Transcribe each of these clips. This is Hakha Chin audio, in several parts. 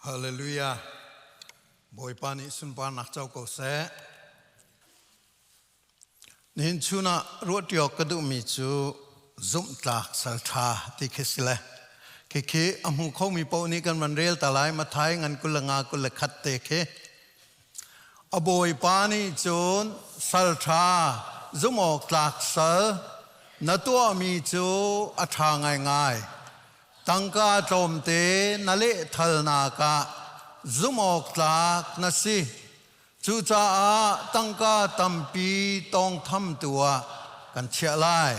Hallelujah. Bawipa nih sunparnak co ko seh. Nihin chun ah ruahṭi awk ka duhmi cu zumhtlak salṭha ti khi si le khikhi a hmu khomi paoh nih kan van rel ta lai Mathai ngan 25 21 te khi. A bawipa nih cun salṭha zumhawktlak sal na tuahmi cu a ṭha ngaingai. Tangka tlawmte na lehthalnak ah zumhawktlak na si. Cucaah tangka tampi tawngthamtu ah kan chiah lai.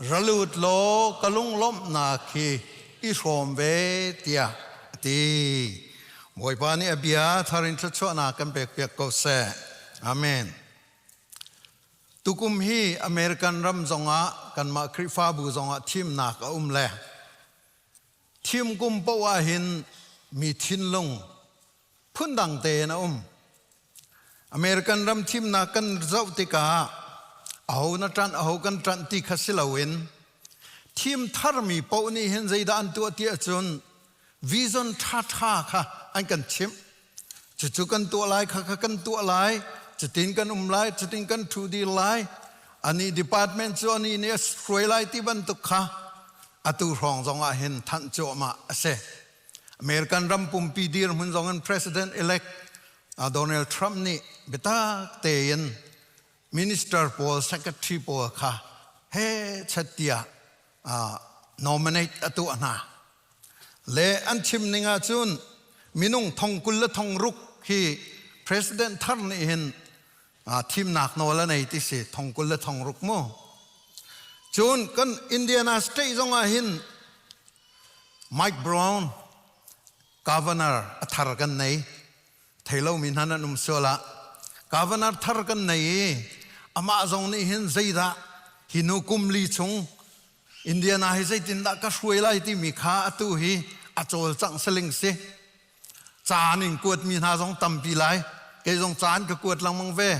Ra lut law ka lunglawmhnak hi i hrawm ve tiah a ti. Bawipa nih a bia thar in thluachuahnak kan pekpiak ko seh. Amen. Tukum hi American ram zongah kanmah Khrihfabu zongah thimnak a um le thim kum paoh ah hin mi thinlung phundang tein a um. American ram thimnak kan zoh tikah aho na ṭanh aho kan ṭanh ti kha si loin thim tharmi paoh nih hin zeidah an tuah ti ahcun vision ṭhaṭha kha an kan chimh. Cucu kan tuah lai kha kha kan tuah lai cutin kan um lai cutin kan ṭhu dir lai ani department cu ani nih a hruai lai ti bantuk kha atu hrawng zong ah hin thanh cuahmah a si. American ram pumpi dirhmun zong in President elect Donald Trump nih biatak tein minister pawl secretary pawl kha he chat tiah nominate a tuah hna. Le an chim ning ahcun minung thong kul le thong ruk hi president thar nih hin thimnak nawl a nei ti si thong kul le thong ruk mu. Cun kan Indiana state zong ah hin Mike Brown governor a thar kan nei thei lomi hna nan um sual ah governor thar kan nei i amah zong nih hin zeidah hi nu kum li chung Indiana hi zeitindah ka hruai lai timi kha atu hi a cawlcangh saling si caan in kuatmi hna zong tampi lai kei zong caan ka kuat lengmang ve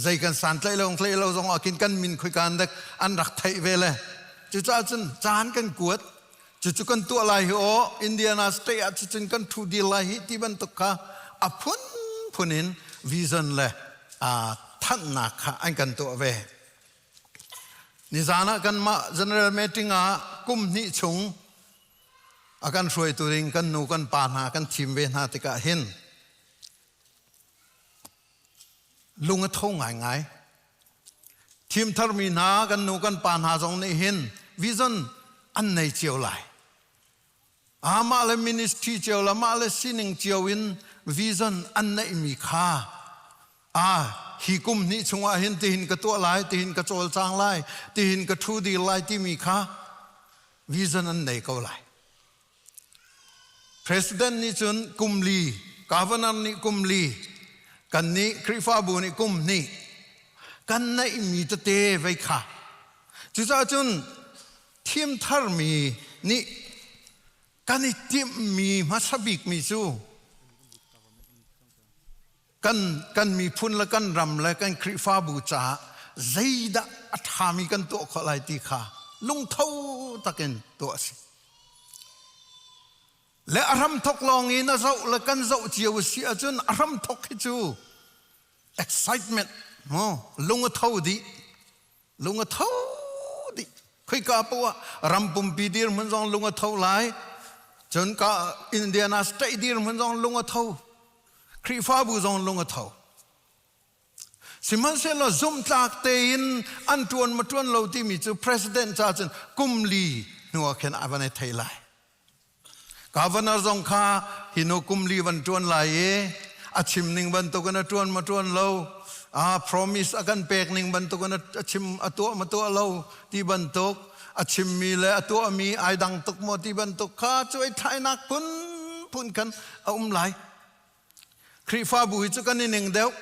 zei kan santlaih lo tlaih lo zong ah khin kan min khoikan dek an rak theih ve le cucaah cun caan kan kuat cucu kan tuah lai hi aw Indiana state ah cucun kan thu dil lai hi ti bantuk kha a phunphun in vision le thanhnak kha an kan tuah ve nizan ah kanmah general meeting ah kum hnih chung a kan hruaitu ding kan nu kan pa hna kan thim ve hna tikah hin lung a tho ngaingai. Thim tharmi hna kan nu kan pa hna zong nih hin vision an nei cio lai. Amah le ministry cio le mah le sining cio in vision an neihmi kha a hi kum hnih chungah hin tihin ka tuah lai tihin ka cawlcang lai tihin ka thu dil lai timi kha vision an nei ko lai. President nih cun kum li, governor nih kum li, kannih Khrihfabu nih kum hnih kan neihmi tete vei kha. Cucaah cun thim tharmi nih kan i timhmi hmasa bikmi cu kan kan miphun le kan ram le kan Khrihfabu caah zeidah a ṭhami kan tuah khawh lai ti kha lungtho takin tuah a si. Le a hramthok lawng in a zoh le kan zoh cio a si ahcun a hramthok hi cu excitement mu lung a tho dih lung a tho dih khoika poah ram pumpi dirhmun zong lung a tho lai cun ka Indiana state dirhmun zong lung a tho Khrihfabu zong lung a tho Sihmanhsehlaw zumhtlak tein an ṭuan ma ṭuan lo timi cu president ca cun kum li hnu ah khin a van i thei lai. Governor zong kha hi nu kum li van ṭuan lai i a chim ning bantukin a ṭuan ma ṭuan lo, a promise a kan pek ning bantukin a chim a tuah ma tuah lo ti bantuk a chimmi le a tuahmi ai dang tuk maw ti bantuk kha cuai thlainak phunphun khan a um lai. Khrihfabu hi cu kan i ning deuh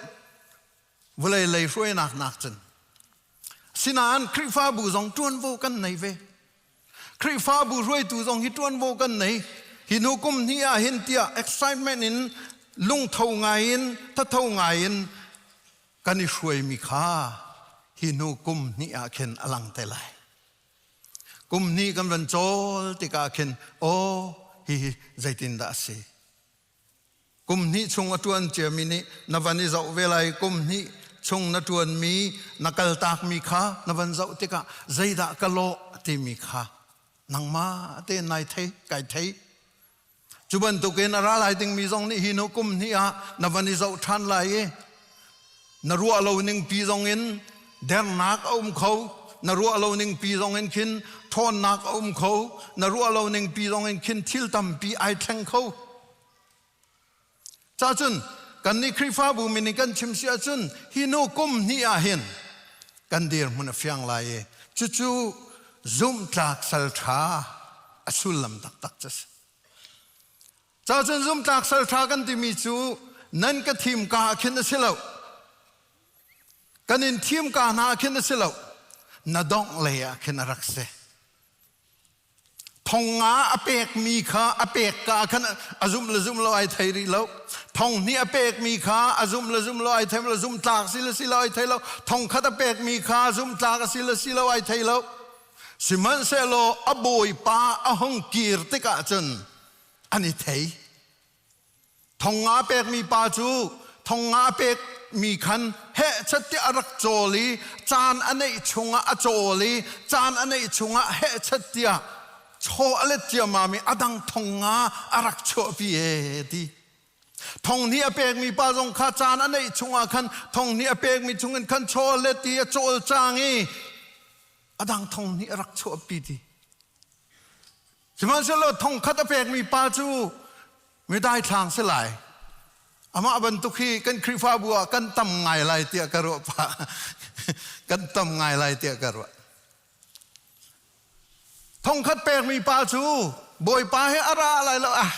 vawlei lei hruainak nak cun. Sinain Khrihfabu zong ṭuanvo kan nei ve. Khrihfabu hruaitu zong hi ṭuanvo kan nei. Hi hnu kum hnih ah hin tiah excitement in lungtho ngai in thatho ngai in kan i hruaimi kha hi hnu kum hnih ah khin a lang te lai. Kum hnih kan van cawl tikah khin aw hihi zeitindah a si? Kum hnih chung a ṭuan ciami nih na van i zoh ve lai. Kum hnih chung na ṭuanmi, na kaltakmi kha na van zoh tikah zeidah ka lawh timi kha nangmah tein nai thei, kai thei. Cu bantukin a ra lai dingmi zong nih hi hnu kum hnih ah na van i zoh ṭhan lai i na ruah lo ning pi zong in dernak a um kho, na ruah lo ning pi zong in khin ṭhawnnak a um kho, na ruah lo ning pi zong in khin thil tampi ai thleng kho. Cacun kannih Khrihfabu min in kan chim si ahcun hi hnu kum hnih ah hin kan dirhmun a fiang lai i cucu zumhtlak salṭha a sullam taktak cu a si. Cacun zumhtlak salṭha kan timi cu nan ka thim ka ah khin a si lo. Kan in thim ka hna ah khin a si lo. Na dongh lei ah khin a rak si. Thong nga a pekmi kha a pek ka khan a zumh le zumh lo ai thei rih lo. Thong hnih a pekmi kha a zumh le zumh lo ai thei lo. Zumh tlak si le si lo ai thei lo. Thong khat a pekmi kha zumh tlak a si le si lo ai thei lo. Sihmanhsehlaw a bawipa a hung kir tikah cun an i thei. Thong nga pekmi pa cu thong nga pekmi khan hehchat tiah a rak cawl i caan a neih chungah a cawl i caan a neih chungah hehchat tiah chaw a let ciammam i a dang thong nga a rak chuahpi e ti. Thong hnih a pekmi pa zong kha caan a neih chungah khan thong hnih a pekmi chungin khan chaw a let i a cawlcang i a dang thong hnih a rak chuahpi ti. Sihmanhsehlaw thongkhat a pekmi pa cu mi daithlang si lai. Amah bantuk hi kan Khrihfabu ah kan tam ngai lai tiah ka ruah pah. Kan tam ngai lai tiah ka ruah. Thongkhat pekmi pa cu Bawipa he a ra lai lo. Ah,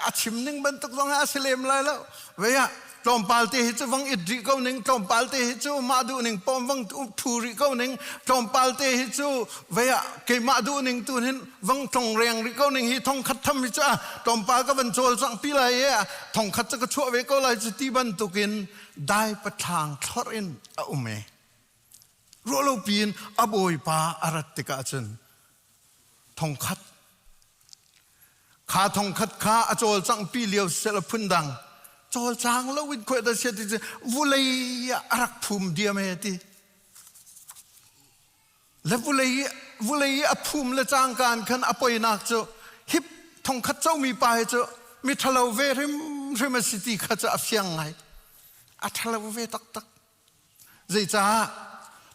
a chim ning bantuk zong hi a si lem lai lo. Vei ah tlawmpal te hi cu vang it rih ko ning tlawmpal te hi cu mah duh ning pawm vang thu rih ko ning tlawmpal te hi cu vei ah keimah duh ning tu hin vang tlong reng rih ko ning hi thong khat tham hi cu a tlawmpal ka van cawl cang pi lai i thong khat cu ka chuah ve ko lai cu ti bantukin dai pathlang thlorh in a um e ruah lo piin a bawipa a rat tikah cun thongkhat kha thongkhat kha a cawlcangh pi lio siseh phundang cawlcang lo in khuai dah sia ti cu vulei ah a rak phum diam e ti le vulei vulei a phum le cangkaan khan a poinak cu hip thongkhat comi pa hi cu mi ṭhalo ve hrimhrim a si ti kha cu a fiang ngai a ṭhalo ve taktak Zeicah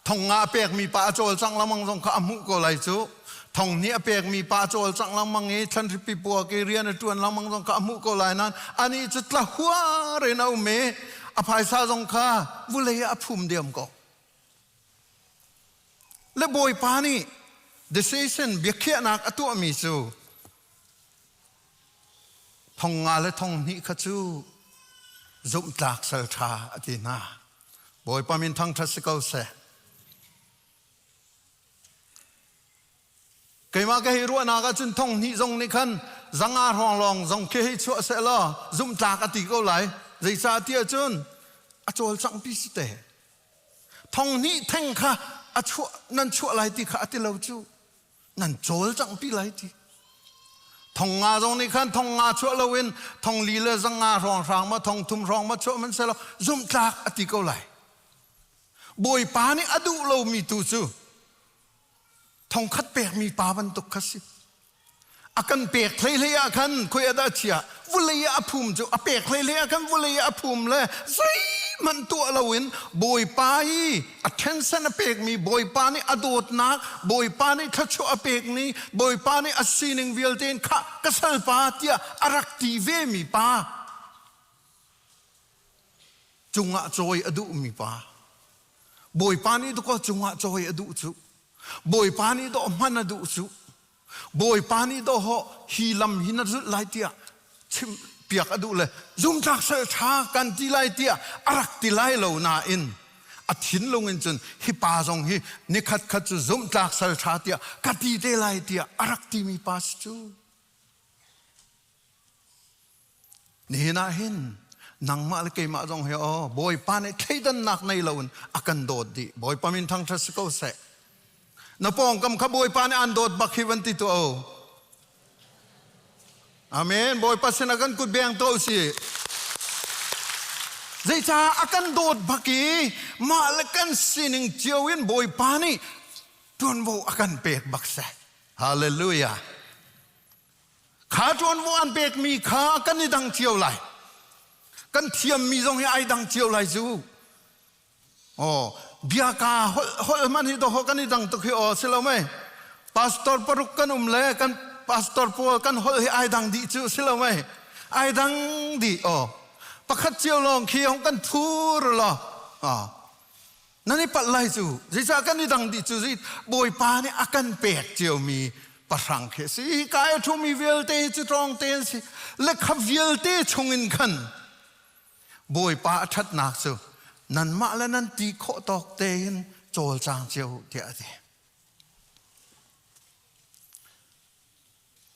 thong nga a pekmi pa a cawlcangh lengmang zong kha a hmuh ko lai cu. Thong hnih a pekmi pa a cawlcangh lengmang i thlanhripi puak i rian a ṭuan lengmang zong kha a hmuh ko lai nain anih cu tlahuar in a um i a phaisa zong kha vulei ah a phum diam ko. Le Bawipa nih decision biakhiahnak a tuahmi cu Thong nga le thong hnih kha cu zumhtlak sal ṭha a ti hna. Bawipa min thangṭhat si ko seh. Keimah ka hei ruahnak ahcun thong hnih zong nih khan zanga hrawng lawng zong khi hei chuah seh law zumhtlak a ti ko lai. Zeicah ti ahcun a cawlcangh pi si te. Thong hnih theng kha a chuah nan chuah lai ti kha a ti lo cu. Nan cawlcangh pi lai ti. Thong nga zong nih khan thong nga chuah loin thong li le zanga hrawng hrang ma thong thum hrawng ma chuah man selaw zumhtlak a ti ko lai. Bawipa nih a duh lomi tu cu thongkhat pekmi pa bantuk kha si. A kan pek hlei hlei ah khan khoi ah dah chia vulei ah a phum cu a pek hlei hlei ah khan vulei ah a phum le zeihmanh tuah loin Bawipa i a ṭhensen a pekmi Bawipa nih a dawtnak Bawipa nih thluachuah a pekmi Bawipa nih a sining vialte in khah ka salpa tiah a rak ti vemi pa cungah cawi a duhmi pa Bawipa nih dakaw cungah cawi a duh cu Bawipa nih dawh hman a duh cu Bawipa nih dawh hi lam hi na zulh lai tiah chim piak a duh le zumtlak sal ṭha kan ti lai tiah a rak ti lai lo nain a thinlung in cun hi pa zong hi nikhat khat cu zumhtlak sal ṭha tiah ka ti te lai tiah a rak timi pa si cu. Nihin ah hin nangmah le keimah zong hi aw Bawipa nih thleidannak nei loin a kan dawt dih. Bawipa min thangṭhat si ko seh. Na pawngkam kha Bawipa nih aan dawt bak hi van ti tuah u. Amen. Bawipa sinah kan kut beng tuah u sih. Zeicah a kan dawt bak i mah le kan sining cio in Bawipa nih ṭuanvo a kan pek bak seh. Hallelujah. Kha ṭuanvo an pekmi kha kan i dang cio lai. Kan thiammi zong hi ai dang cio lai cu. Oh, bia ka holh hman hi doho kan i dang tuk hi aw si lo mei. Pastor paruk kan um le kan pastor pawl kan holh hi ai dang dih cu si lo mei. Ai dang dih aw. Pakhat cio lawng khi hong kan thur lo. Ah. Nan i palh lai cu. Zeicah kan i dang dih cu zi Bawipa nih a kan pek ciomi pahrang khi si. Hi ka i ṭhumi vialte hi cu ṭawng te an si. Lekha vialte chungin khan Bawipa a ṭhatnak cu nanmah le nan ti khawh tawk tein cawlcang cio tiah a ti.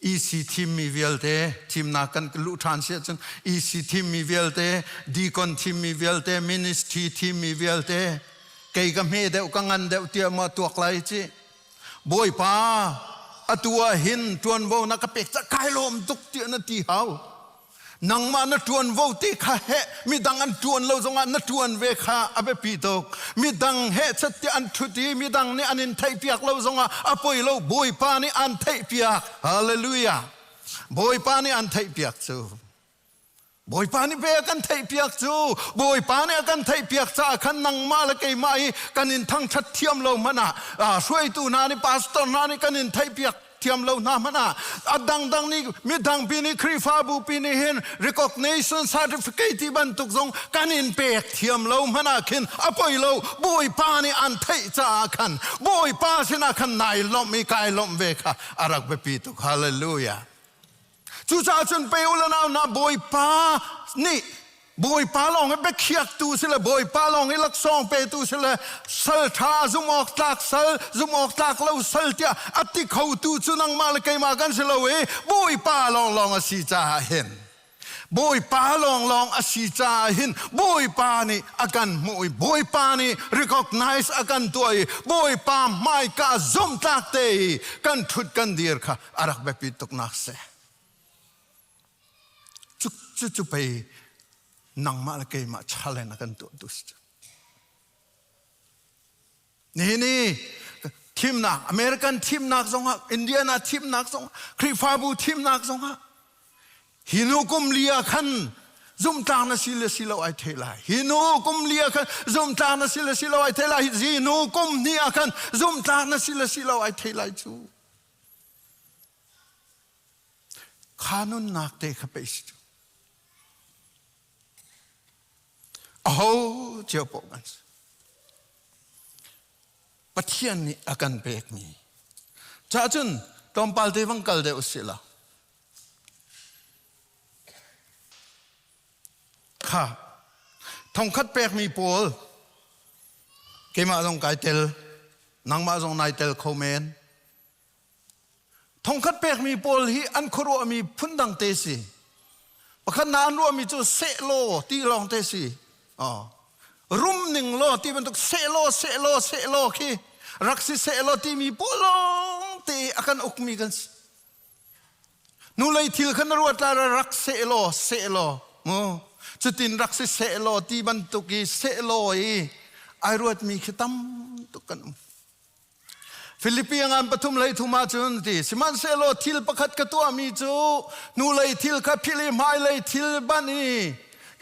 EC thimmi vialte thimnak kan luh ṭhan si ahcun EC thimmi vialte deacon thimmi vialte ministry thimmi vialte kei ka hme deuh ka ngan deuh tiah maw tuak lai ci Bawipa atu ah hin ṭuanvo na ka pek cah kai lawm tuk tiah na ti hau Nangmah na ṭuanvo ti kha heh midang an ṭuan lo zongah na ṭuan ve kha a biapi tuk. Midang heh chat tiah an ṭhut i midang nih an in theihpiak lo zongah a poi lo. Bawipa nih an theihpiak. Hallelujah. Bawipa nih an theihpiak cu. Bawipa nih pe a kan theihpiak cu. Bawipa nih a kan theihpiak caah khan nangmah le keimah hi kan in thangṭhat thiam lo hmanh ah hruaitu hna nih pastor hna nih kan in theihpiak thiam lo hna hmanh ah a dangdang nih midang pi nih Khrihfabu pi nih hin recognition certificate ti bantuk zong kan in pek thiam lo hmanh ah khin a poi lo Bawipa nih an theih caah khan Bawipa sinah khan nai lawmh i kai lawmh ve kha a rak biapi tuk hallelujah Cucaah cun pe u le nau hna Bawipa nih Bawipa lawng hi biakhiaktu si le Bawipa lawng hi laksawng petu si le sal ṭha zumh awk tlak sal zumh awk tlak lo sal tiah a ti khotu cu nangmah le keimah kan si lo i Bawipa lawnglawng a si caah hin Bawipa lawnglawng a si caah hin Bawipa nih a kan hmuh i Bawipa nih recognize a kan tuah i Bawipa hmaika zumhtlak te i kan ṭhut kan dir kha a rak biapi tuknak si. Cu cu cu pei nangmah le keimah challenge a kan tuah tu si cu. Nihin i thimnak American thimnak zongah Indiana thimnak zongah Khrihfabu thimnak zongah hi nu kum li ah khan zumtlang na si le si lo ai thei lai hi nu kum li ah khan zumtlang na si le si lo ai thei lai hi nu kum hnih ah khan zumtlang na si le si lo ai thei lai cu Kha nunnak te kha pei si cu. Aho cio paoh kan si. Pathian nih a kan pekmi. Cah cun tlawmpal te vang kal deuh usih law. Kha thongkhat pekmi pawl keimah zong kai tel nangmah zong nai tel kho men. Thongkhat pekmi pawl hi an khuaruahmi phundang te si. Pakhat na an ruahmi cu sehlaw ti lawng te si. Oh. Rum ning law ti bantuk sehlaw sehlaw sehlaw khi rak si sehlaw timi pawl lawng te a kan ukmi kan si. Nu lei thil kha na ruat lai rak sehlaw sehlaw mu cutin rak si sehlaw ti bantuk i sehlaw i ai ruatmi khi tam tuk kan um. Filipi ngan pathum lei thum ahcun ti sihmanhsehlaw thil pakhat ka tuahmi cu hnulei thil kha philh i hmailei thil banh i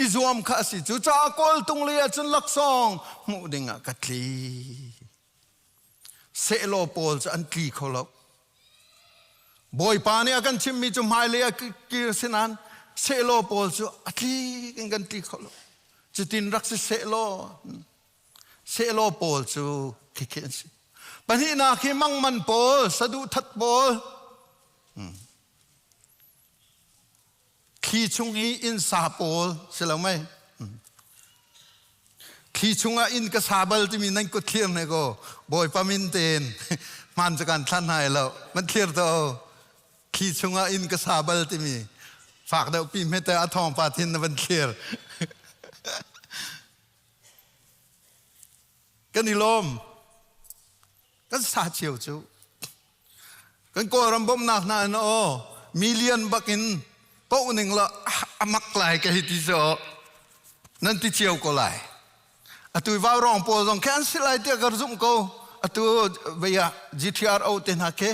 i zuam kha a si cucaah kawltung lei ahcun laksawng hmuh dingah ka tli sehlaw pawl cu an tli kho lo Bawipa nih a kan chimmi cu hmailei ah kir sinan sehlaw pawl cu a tli in kan tli kho lo cutin rak si sehlaw Sehlaw pawl cu khikhi an si. Pahnihnak hi mangman pawl, saduhthat pawl. Thli chung i inn sa pawl si lo mei. Thli chungah inn ka sa bal timi nan kut thlir ne ko. Bawipa min tein hman cu kan thlan hai lo. Man thlir to. Thli chungah inn ka sa bal timi fak deuh pi hmete a thawng pa thin na van thlir. Kan i lawm. Kan sa cio cu. Kan Kawlram bawmhnak hna in aw million bak in poh ning la a mak lai ka hi ti cu. Nan ti cio ko lai. Atu vaurawng pawl zong khi an si lai tiah ka zumh ko. Atu vei ah GTRO te hna khi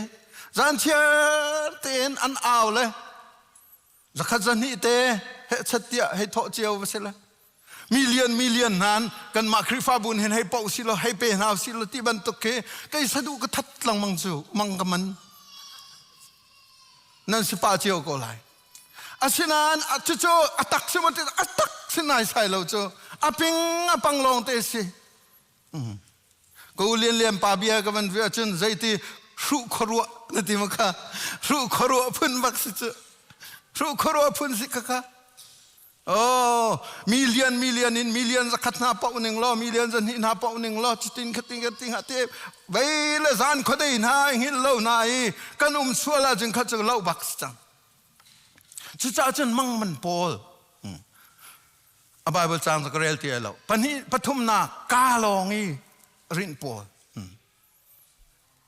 zan chiar tein an au le zakhat zahnih te heh chat tiah hei thawh cio va si le million million hnan kanmah Khrihfabu hin hei poh si lo hei pe hna si lo ti bantuk khi kei sadu ka that lengmang cu mang ka man nan si pa cio ko lai. Asinain cucu a tak si maw a tak si naisai lo cu a ping a pang lawng te si. Ka u Lian Lian pa bia ka van via cun zeiti hruh khuaruah na ti ma kha hruh khuaruah phun bak si cu hruh khuaruah phun si kha kha Oh, million million in million zakhat hna paoh ning law million zahnih hna paoh ning law cutin khatin khatin ha te vei le zan khuadei hna hngilh lo hna i kan um sual ahcun kha cu lo bak si cang. Cucaah cun mang man pawl a Bible cang ka rel ti lo. Pahnih pathumnak ka lawng i rinh pawl.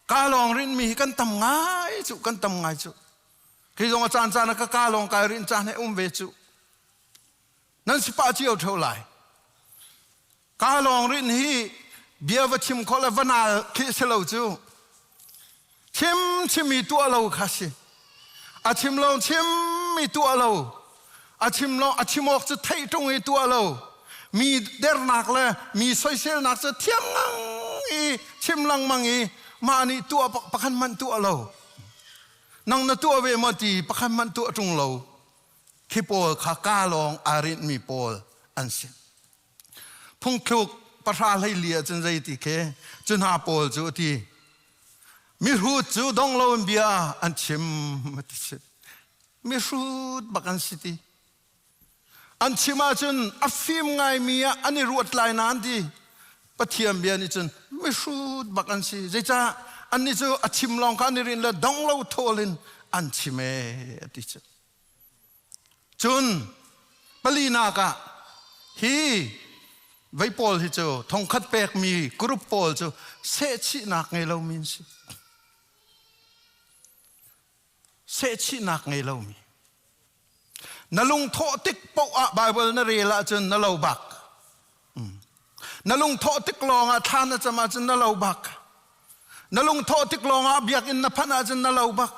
Ka lawng rinhmi hi kan tam ngai cu kan tam ngai cu. Khi zong a caan caan ah ka ka lawng kai rinh caan he um ve cu. Nan si pah cio theo lai. Ka lawng rinh hi bia va chim khawh le va nal khi si lo cu. Chim chimi tuah lo kha si. A chim lawng chim mi tuah lo. A chim lawng a chim awk cu theih ṭung i tuah lo. Mi dernak le mi soiselnak cu thiam ngang i chim lengmang i mah nih tuah pakhat hmanh tuah lo. Nang na tuah ve maw ti pakhat hmanh tuah ṭung lo. Khi pawl kha ka lawng aa rinhmi pawl an si. Phungthluk 10 14 ahcun zei ti khi cu hna pawl cu a ti. Mihrut cu dong loin bia an chim a ti si. Mihrut bak an si ti. An chim ahcun a fim ngaimi ah an i ruat lai na an ti. Pathian bia nih cun mihrut bak an si. Zeicah annih cu a chim lawng kha an i rin le dong lo thawl in an chim ee a ti cu. Cun palinak ah hi vei pawl hi cu thongkhat pekmi group pawl cu sehchihnak ngei lomi an si. Sehchihnak ngei lomi. Na lungthawh tik paoh ah Bible na rel ahcun na lo bak. Na lungthawh tik lawng ah thla na cam ahcun na lo bak. Na lungthawh tik lawng ah biakinn na phanh ahcun na lo bak.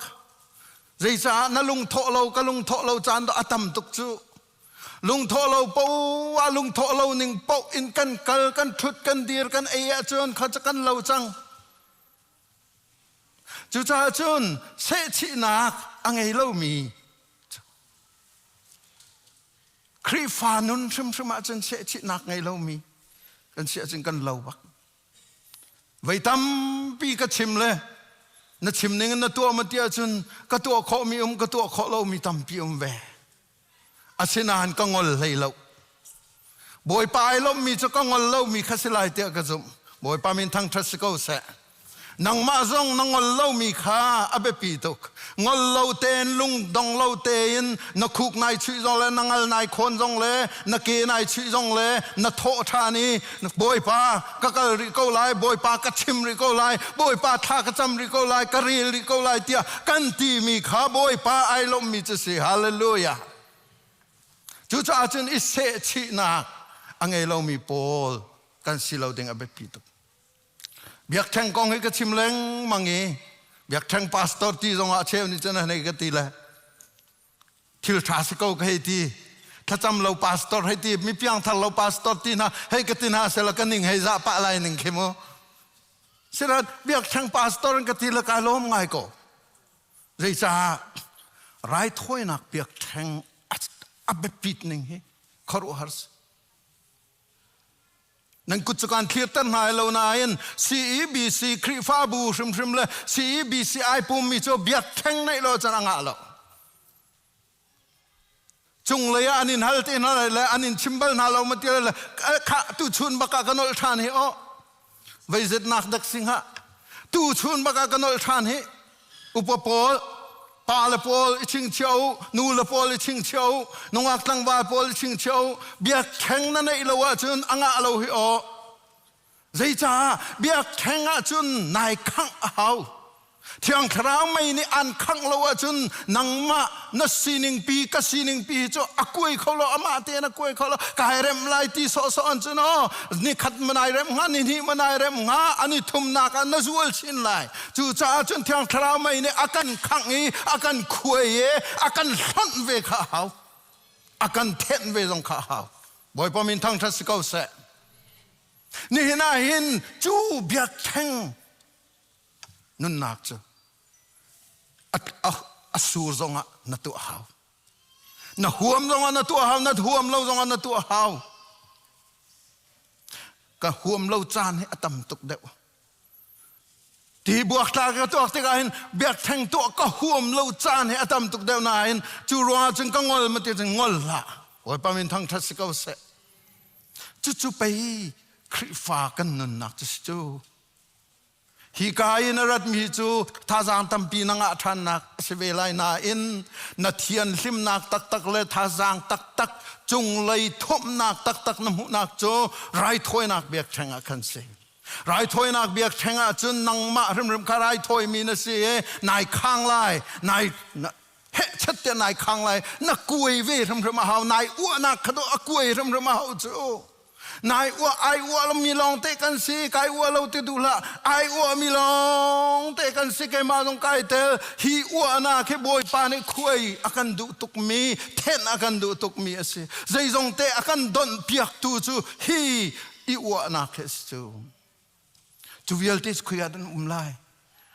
Zeicah na lungthawh lo ka lungthawh lo caan a tam tuk cu. Lungthawh lo poah lungthawh lo ning paoh in kan kal kan ṭhut kan dir kan ei ahcun kha cu kan lo cang. Cucaah cun sehchihnak a ngei lomi Khrihfa nun hrimhrim ahcun sehchihnak ngei lomi kan si ahcun kan lo bak. Voi tampi ka chim le na chim ning in na tuah ma ti ahcun ka tuah khawhmi um ka tuah khawh lomi tampi um ve. Asinain ka ngol hlei lo. Bawipa ai lawmmi cu ka ngol lomi kha si lai tiah ka zumh. Bawipa min thangṭhat si ko seh. Nangmah zong na ngol lomi kha a biapi tuk. Ngol lo tein lungdong lo tein na khuk nai chuih zong le na ngal nai khawn zong le na ke nai chuih zong le na thawh ṭhan i Bawipa ka kal rih ko lai, Bawipa ka chim rih ko lai, Bawipa thla ka cam rih ko lai, ka rel rih ko lai tiah kan timi kha Bawipa ai lawmmi cu si. Hallelujah. Cucaah cun i sehchihnak a ngei lomi pawl kan si lo ding a biapi tuk. Biakṭheng kong hi ka chim lengmang i biakṭheng pastor ti zongah a cheu nih cun a hei ka ti le thil ṭha si ko ka hei ti thlacam lo pastor hei ti mi piangthar lo pastor ti hna hei ka ti hna sela ka ning hei zah pah lai ning khi mu sirat biakṭheng pastor in ka ti le kai lawm ngai ko zeicah raithawinak biakṭheng a biapit ning hi khuaruahhar si Nan kut cu kaan thlirter hna lo nain CEBC Khrihfabu hrimhrim le CEBC ai pummi cu biakṭheng neih lo cun a ngah lo. Cunglei ah an in hal te hna le an in chim bal hna lo ma ti le kha tu chun bak ah ka nolh ṭhan hi aw veizetnak dak sing ha tu chun bak ah ka nolh ṭhan hi Upa pawl, pale pawl i chingchiah u, nule pawl i chingchiah u, nungak tlangval pawl i chingchiah u, biakṭheng na neih lo ahcun a ngah lo hi aw. Zeicah biakṭheng ahcun nai khangh a hau. Thiang Thlarau mei nih an khangh lo ahcun nangmah na sining pi ka sining pi cu a kuai kho lo, amah tein a kuai kho lo. Kai rem lai ti sawhsawh an cun aw ni khat manai rem hnga, ni hnih manai rem hnga, ani thumnak ah na zual chin lai. Cucaah cun Thiang Thlarau mei nih a kan khangh i a kan khuai i a kan hlonh ve kha a hau. A kan thenh ve zong kha a hau. Bawipa min thangṭhat si ko seh. Nihin ah hin cu biakṭheng nunnak cu a sur zongah na tuah hau. Na huam zongah na tuah hau, na huam lo zongah na tuah hau. Ka huam lo caan hi a tam tuk deuh. Ti buaktlak ka tuak tikah hin biakṭheng tuah ka huam lo caan hi a tam tuk deuh nain cu ruangah cun ka ngol ma ti cun ngol hlah. Bawipa min thangṭhat si ko seh. Cucu pei Khrihfa kan nunnak cu si cu. Hi ka in a ratmi cu thazaang tampi na ngah ṭhannak a si ve lai nain na thianhlimnak taktak le thazaang taktak cunglei thawmhnak taktak na hmuhnak cu raithawinak biakṭheng ah khan si. Raithawinak biakṭheng ah cun nangmah hrimhrim kha raithawimi na si i nai khang lai, nai hehchat tiah nai khang lai, na kuai ve hrimhrim a hau, nai uahnak kha dawh a kuai hrimhrim a hau cu. Nai uah ai uah mi lawng te kan si, kai uah lo ti duh hlah. Ai uah mi lawng te kan si, keimah zong kai tel. Hi uahnak hi Bawipa nih khuai a kan duh tukmi, thenh a kan duh tukmi a si. Zeizong te a kan donh piaktu cu hi i uahnak hi a si cu. Cu vialte cu khui ah dan um lai.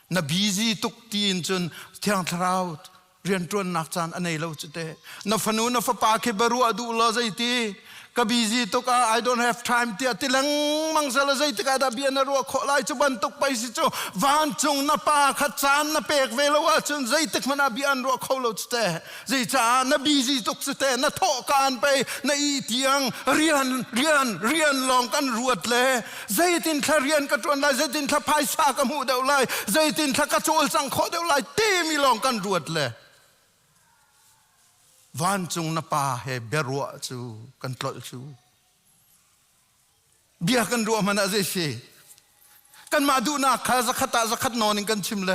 Na busy tuk tiin cun Thiang Thlarau rianṭuannak caan a nei lo cu teh. Na fanu na fapa khi biaruah duh law zeiti ka busy tuk ah I don't have time tiah ti lengmang sela zeitik ah dah bia na ruah khawh lai cu bantuk pei si cu vancung na pa kha caan na pek ve lo ahcun zeitik hmanh ah bia an ruah kho lo cu teh. Zeicah na busy tuk cu teh, na thawh kaan pei na ih tiang rian rian rian lawng kan ruat le zeitin thla rian ka ṭuan lai, zeitin thla phaisa ka hmuh deuh lai, zeitin thla ka cawlcang khawh deuh lai timi lawng kan ruat le vancung na pa he biaruah cu kan tlolh cu. Bia kan ruah hmanh ah zei si kanmah duhnak kha zakhat ah zakhat nawn in kan chim le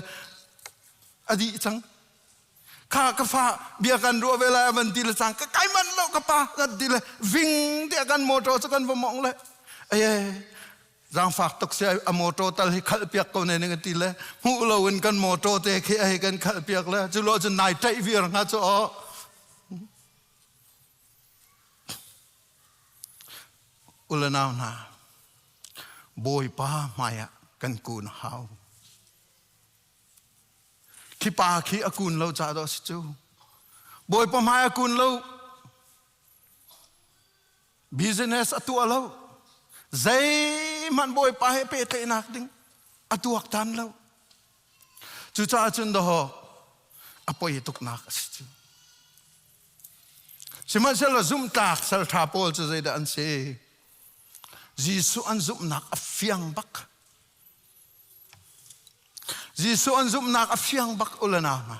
a dih cang. Kha ka fa bia kan ruah ve lai van ti le cang ka kai man lo ka pa kan ti le ving tiah kan motor cu kan va mong le aye zaangfak tuk si a motor tal hi khalh piak ko ne ning ti le hmuh lo in kan motor te khi ai kan khalh piak le cu lo cun nai ṭaih vir hnga cu aw ulanau hna Bawipa hmai ah kan kun hau. Khi pa khi a kun lo ca dawh si cu. Bawipa hmai a kun lo. Business a tuah lo. Zeihmanh Bawipa he pehtlaihnak ding a tuaktan lo. Cucaah cun dawh a poi tuknak a si cu. Sihmanhsehlaw zumhtlak salṭha pawl cu zeidah an si? Jesuh an zumhnak a fiang bak. Jesuh an zumhnak a fiang bak u le nau hna.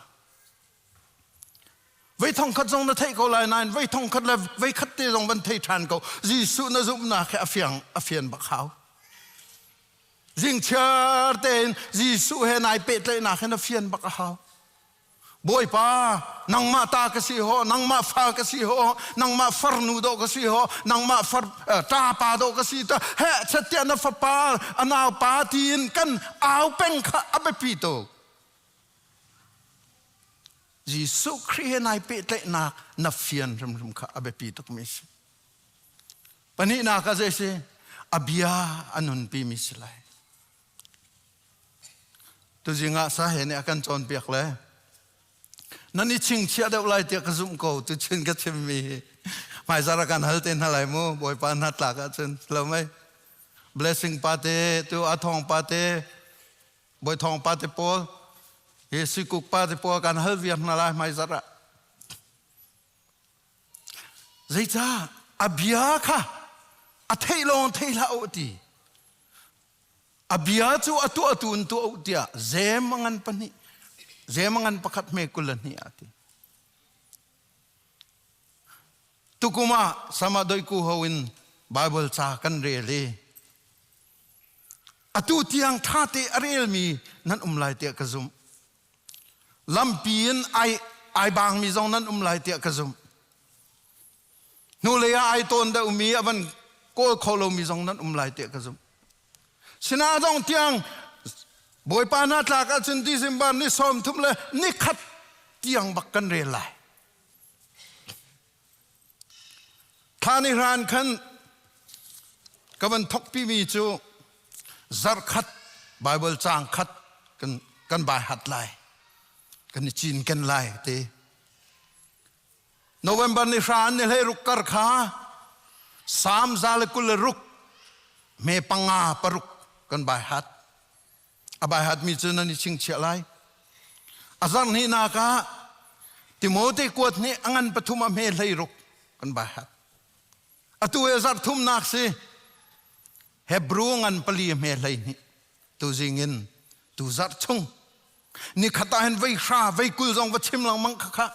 Vei thong khat zong na theih ko lai nain vei thong khat le vei khat te zong van thei ṭhan ko. Jesuh na zumhnak hi a fiang a fian bak hau. Zingchiar tein Jesuh he nai pehtlaihnak hi na fian bak a hau. Bawipa, nangmah ta ka si ho, nangmah fa ka si ho, nangmah farnu dawh ka si ho, nangmah far ṭapa dawh ka si ta he chattiah na fapa a naupa tiin kan au peng kha a biapi tuk. Jesuh Khrih he nai pehtlaihnak na fian hrimhrim kha a biapi tukmi si. Pahnihnak ah zei si? A bia a nunpi mi si lai. Tuzing ah sahe nih a kan cawnpiak le nan i chingchiah deuh lai tiah ka zumh ko tuchun ka chimmi hi hmaizar ah kan hal te hna lai mu Bawipa hna tlak ahcun lo mei blessing pa te tu a thong pa te bawi thong pa te pawl hi sikuk pa te pawl kan hal viar hna lai hmaizar ah zeicah a bia kha a theih lawng thei hlah u ti A bia cu a tuahtu in tuah u tiah zem a ngan pahnih, zem a ngan pakhat hme 22 ah a ti. Tukum ah sama doiku ho in Bible ca kan rel i atu tiang ṭha te a relmi nan um lai tiah ka zumh. Lampi in ai ai bangmi zong nan um lai tiah ka zumh. Hnulei ah ai tawn deuhmi a van kawl kho lomi zong nan um lai tiah ka zumh. Sina dong tiang Bawipa hna tlak ahcun December ni 30 le ni khat tiang bak kan rel lai. Thla ni hran khan ka van thokpimi cu zarkhat Bible caang khat kan kan bai hat lai. Kan i cinken lai ti. November ni hra ni hlei ruk kar kha Salm 126 me panga paruk kan bai hat. A bai hatmi cu nan i chingchiah lai. A zarh hnihnak ah Timote kuat nih a ngan pathum a hme hlei ruk kan bai hat. Atu he zarh thumnak si Hebrew ngan pali a hme hlei hnih tuzing in tu zarh chung nikhat ah hin vei hra vei kul zong va chim lengmang kha kha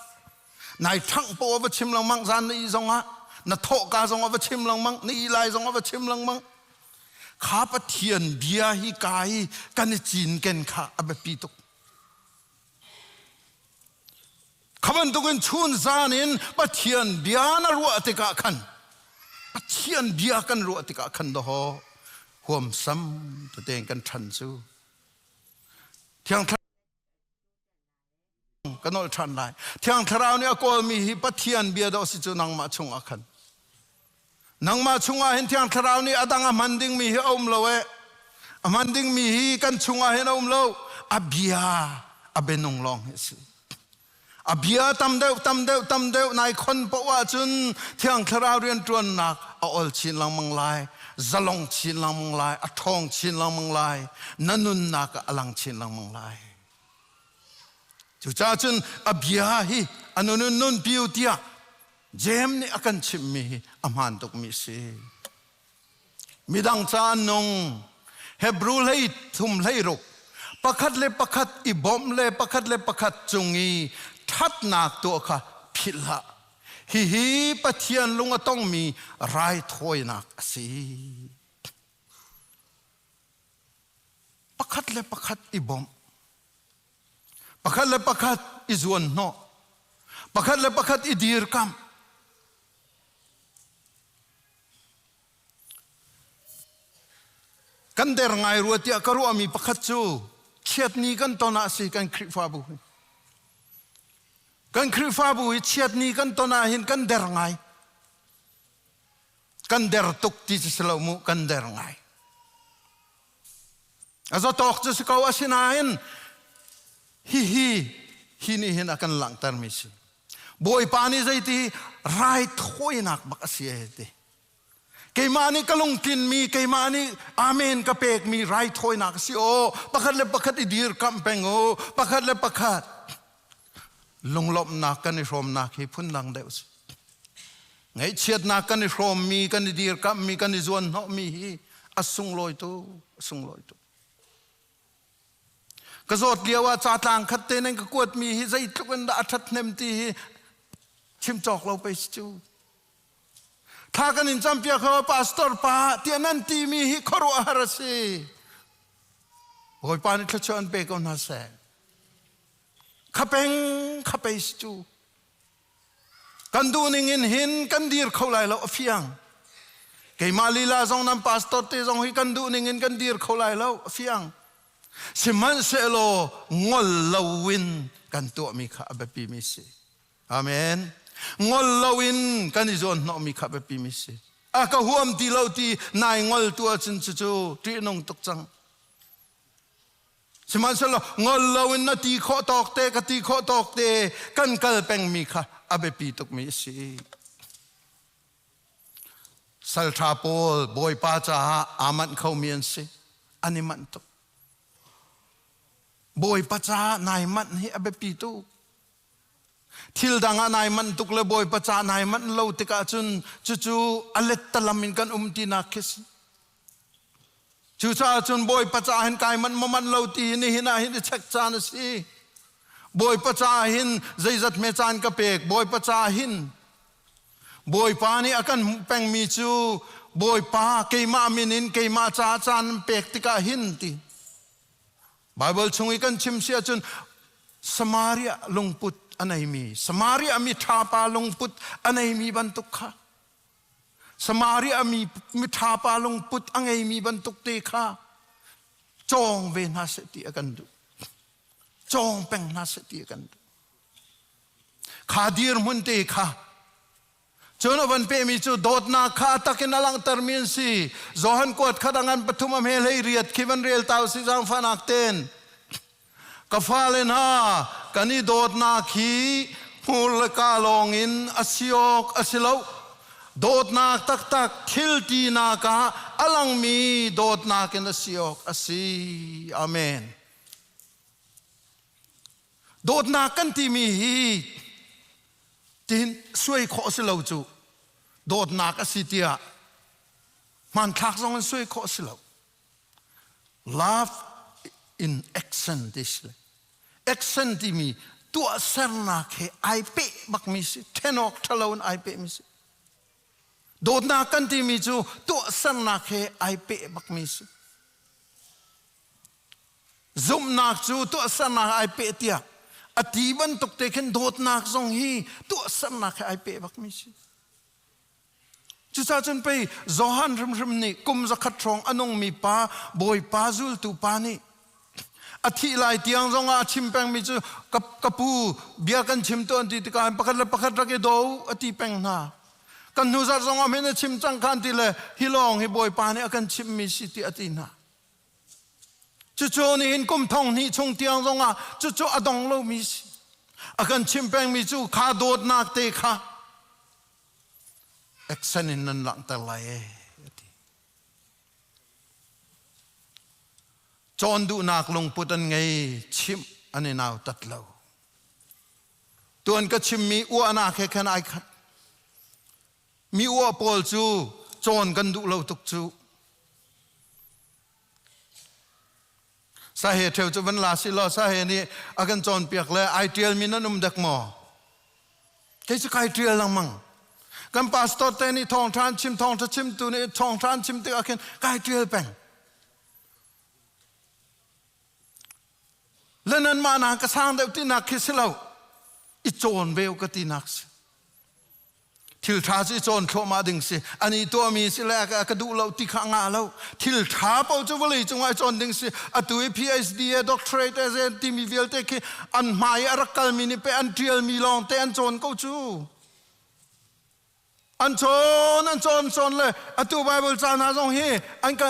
nai ṭhangh poah va chim lengmang zan na ih zong ah na thawhka zong ah va chim lengmang na ih lai zong ah va chim lengmang Kha Pathian bia hi ka hi kan i cinken kha a biapi tuk. Kha bantukin chun zan in Pathian bia na ruah tikah khan Pathian bia kan ruah tikah khan dawhaw huamsam tete kan ṭhan cu. Thiang ka nolh ṭhan lai. Thiang Thlarau nih a kawlmi hi Pathian bia dawh si cu nangmah chungah khan. Nangmah chungah hin Thiang Thlarau nih a dang a hman dingmi hi a um lo eh. A hman dingmi hi kan chungah hin a um lo. A bia a bianung lawng hi a si. A bia tam deuh tam deuh tam deuh nai khon paoh ahcun Thiang Thlarau rianṭuannak a ol chin lengmang lai, zalong chin lengmang lai, a ṭhawng chin lengmang lai, na nunnak ah a lang chin lengmang lai. Cucaah cun a bia hi a nun in nunpi u tiah Jeim nih a kan chimhmi hi a hmaan tukmi a si. Midang ca an nung. Hebrew hlei thum hlei ruk pakhat le pakhat i bawmh le pakhat le pakhat cung i ṭhatnak tuah kha philh hlah. Hihi Pathian lung a tongmi raithawinak a si. Pakhat le pakhat i bawmh. Pakhat le pakhat i zuanhnawh. Pakhat le pakhat i dirkamh. Kan der ngai rua tiah ka ruahmi pakhat cu chiatni kan ton ah si kan Khrihfabu hi. Kan Khrihfabu hi chiatni kan ton ah hin kan der ngai. Kan der tuk ti cu si lo mu, kan der ngai. A zawtawk cu si ko asinain hihi hi nih hin a kan langhtermi si. Bawipa nih zeiti raithawinak bak a si e ti. Keimah nih ka lungtlinmi, keimah nih amen ka pekmi raithawinak a si aw. Pakhat le pakhat i dirkamh peng u. Pakhat le pakhat lunglawmhnak kan i hrawmnak hi phundang deuh si. Ngaihchiatnak kan i hrawmmi, kan i dirkamhmi, kan i zuanhnawhmi hi a sunglawi tuk, a sunglawi tuk. Ka zawt lio ah ca tlang khat te nan ka kuatmi hi zeitluk in dah a ṭhathnem ti hi chim cawk lo pei si cu. Thla kan in campiak ho pastor pa tiah nan timi hi khuaruahhar a si. Bawipa nih thluachuah an pe ko hna seh. Khapeng khapei si cu. Kan duhning in hin kan dir kho lai lo a fiang. Keimah lila zong nan pastor te zong hi kan duhning in kan dir kho lai lo a fiang. Sihmanhsehlaw ngol loin kan tuahmi kha a biapimi si. Amen. Ngol loin kan i zawn hnawhmi kha a biapimi si. A ka huam ti lo ti nai ngol tu ahcun cucu ṭihnung tuk cang. Sihmanhsehlaw ngol loin na ti khawh tawk te ka ti khawh tawk te kan kal pengmi kha a biapi tukmi a si. Salṭha pawl Bawipa caah aa manh khomi an si. An i manh tuk. Bawipa caah nai manh hi a biapi tuk. Thil dang ah nai manh tuk le Bawipa caah nai manh lo tikah cun cucu a lettalam in kan um tinak khi si. Cucaah cun Bawipa caah hin kai manh maw manh lo ti hi nihin ah hin i check caan a si. Bawipa caah hin zeizat hme caan ka pek, Bawipa caah hin. Bawipa nih a kan hmuh pengmi cu Bawipa keimah min in keimah caah caan pek tikah hin ti. Bible chung i kan chim si ahcun Samaria lungput a neimi, Samaria mi ṭhapa lungput a neimi bantuk kha, Samaria mi miṭhapa lungput a ngeimi bantuk te kha cawng ve hna seh ti a kan duh. Cawng peng hna seh ti a kan duh. Kha dirhmun te kha Cun a van pehmi cu dawtnak kha a takin a langhtermi an si. Johan kuat khat a ngan pathum a hme hlei riat khi van rel ta usih zaangfahnak ten. Ka fale hna, kan i dawtnak hi hmur le ka lawngin a si awk a si lo. Dawtnak taktak thil tinak ah a langmi dawtnak in a si awk a si. Amen. Dawtnak kan timi hi Tin suai khawh a si lo cu dawtnak a si tiah hmanthlak zong in suai khawh a si lo. Love in action ti si. Action timi tuahsernak he ai peh bakmi si. Then awk ṭhalo in ai pehmi si. Dawtnak kan timi cu tuahsernak he ai peh bakmi si. Zumhnak cu tuahsernak ai peh tiah a ti bantuk te khin dawtnak zong hi tuahsernak he ai peh bakmi si. Cucaah cun pei Johan hrimhrim nih kum zakhat hrawng a nungmi pa Bawipa zultu pa nih a thih lai tiang zongah a chim pengmi cu ka pu bia kan chim tuan ti tikah pakhat le pakhat rak i do a ti peng hna. Kan hnu zarh zongah min a chim cang khan ti le hi lawng hi Bawipa nih a kan chimmi si ti a ti hna. Cucu nihin kum thong hnih chung tiang zongah cucu a dong lomi si. A kan chim pengmi cu kha dawtnak te kha action in nan langhter lai e a ti. Cawn duhnak lungput an ngei, chimh an i nautat lo. Tuan ka chimmi uahnak he khan ai khat. Mi uah pawl cu cawn kan duh lo tuk cu. Sahe ṭheu cu van la si law sahe nih a kan cawnpiak le ai ṭialmi nan um dek maw? Kei cu kai ṭial lengmang. Kan pastor te nih thawngṭha an chim, thawngṭha chimtu nih thawngṭha an chim tikah khin kai ṭial peng. Le nanmah na ka sang deuh tinak khi si lo. I cawn ve ka tinak si. Thil ṭha cu i cawn thluahmah ding si. Ani tuahmi si le ka duh lo ti kha ngah lo. Thil ṭha paoh cu vawlei cungah i cawn ding si. Atu i PhD e doctorate e timi vialte khi an hmai i a rak kalmi nih pei an ṭialmi lawng te an cawn ko cu. An cawn, an cawn, cawn le atu Bible ca hna zong hi an ka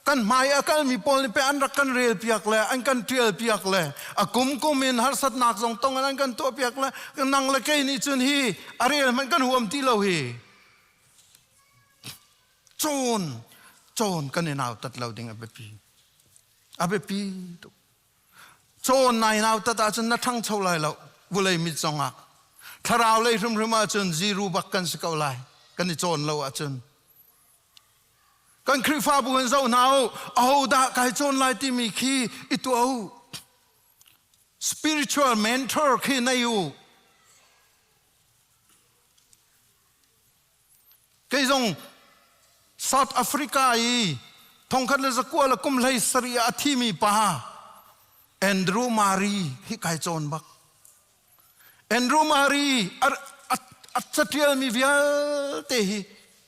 kan hmai a kalmi pawl nih pei an rak kan rel piak le an kan ṭial piak le a kum kum in harsatnak zong tong in an kan tuah piak le nang le kei nih cun hi a rel hmanh kan huam ti lo hi cawn cawn kan i nautat lo ding a biapi a biapi tuk cawn nai nautat ahcun na ṭhangcho lai lo vulei mit zongah thlarau lei hrimhrim ahcun ziru bak kan si ko lai kan i cawn lo ahcun Kan Khrihfabu in zoh hna u, ahodah kai cawn lai timi khi i tuah u. Spiritual mentor khi nei u. Kei zong South Africa i thongkhat le zakua le kum hlei sarih ah a thimi pa Andrew Murray hi kai cawn bak. Andrew Murray a catialmi vialte hi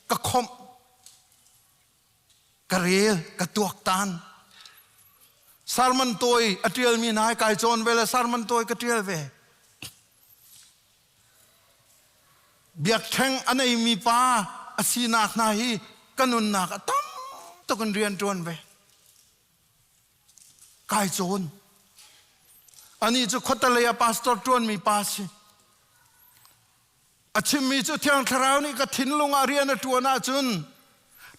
ka khomh, ka rel, ka tuaktan. Sermon tawi a ṭialmi hna hi kai cawn ve le sermon tawi ka ṭial ve. Biakṭheng a neimi pa a sinak hna hi ka nunnak a tam tuk in rian ṭuan ve. Kai cawn. Anih cu khuatelei ah pastor ṭuanmi pa a si. A chimmi cu Thiang Thlarau nih ka thinlung ah rian a ṭuan ahcun